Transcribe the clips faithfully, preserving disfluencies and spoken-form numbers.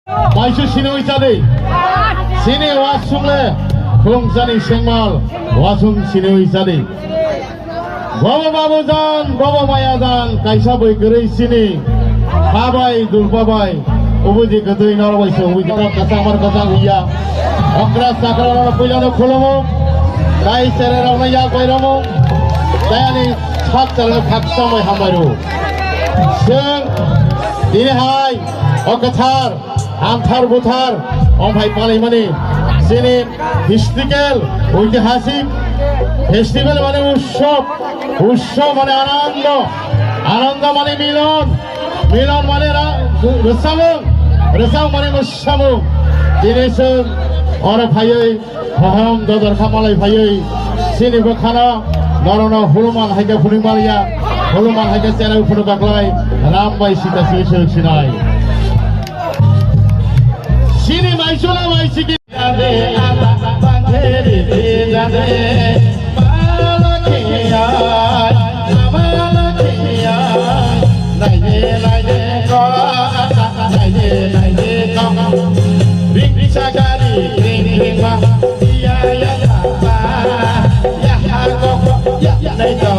Maisu sinui chadi. Sini wasung le khulumsani sengmal wasung sinui chadi. Bobo babu jan, bobo maya jan, kaisa bui kwrwi sini. Habai, dulpabai, ubuji kwtwi norok bai se ubuji kwchangmar kwchang hiya. Okra sakra rok puilano khulumo. Tai sere rokno yak bai romo. Tayani sak chalno khaksa bai hambai rw. Chwng tini hai o kwthar anthar buthar ongphai palaimani chini historical, oitihasik festival mane utsob, utsob mane anando, anando mane milon, milon mane ra-, rwchapmung, rwchapmung mane mwsamung. Tini chwng oro phaiwi Hohom dodor kha malai phaiwi chini bwkhano norokno huluman hai khe phunuk maliya, huluman hai khe chera phunuk baklai ram bai sita swi swi sinai. Chini mai chula mai siki. Naidi, naidi, kok, naidi, naidi, kok. Ring, ring, sagari, ring, ring, ma. Iya, iya, ta, ta. Ya, ya, kok, kok. Ya, ya, nai, to.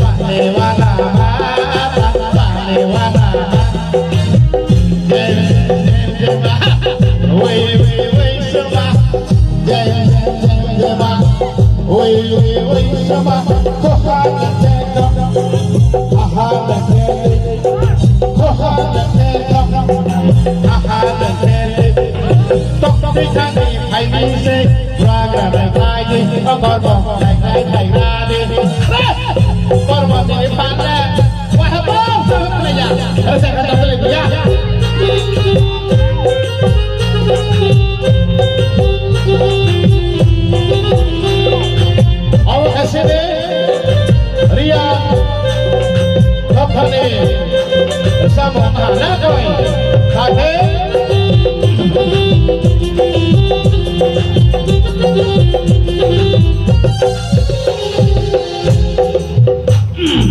Ba, ne, wa, na, ba, ba, ba, ne, wa, na, ba. Jem, jem, jem, ba. Wei, wei, wei, sir, ba. Jem, jem, jem, jem, ba. Wei, wei, wei, sir, ba. Koha, na, te, to. Aha, na, te, te. Omo khe sini Riya Dopharni Samung Hana Koi Kate.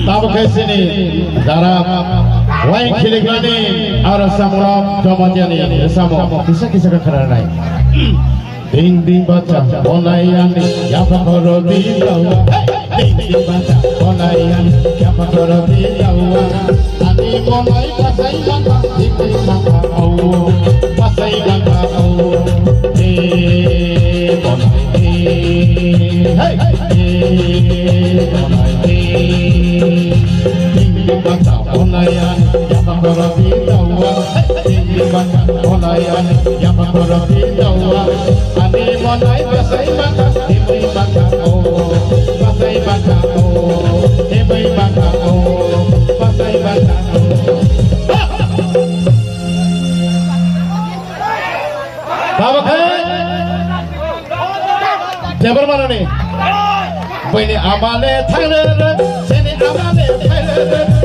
Tabuk khe sini dara wain khilikrani aro samung Jamatia ni samung kisa kisa khe khwrwng nai. Ding ding bacha onai ani yapha khoro di dawa. Ding ding bacha onai ani yapha khoro di dawa. Ani monai pasai mata ding ding mata au. Pasai mata au. Eh, monai eh. Hey, eh, monai eh. Ding ding bacha onai ani yapha khoro di dawa. Baba khe, Jabal manani. Bini amale thaile, sini amale thaile.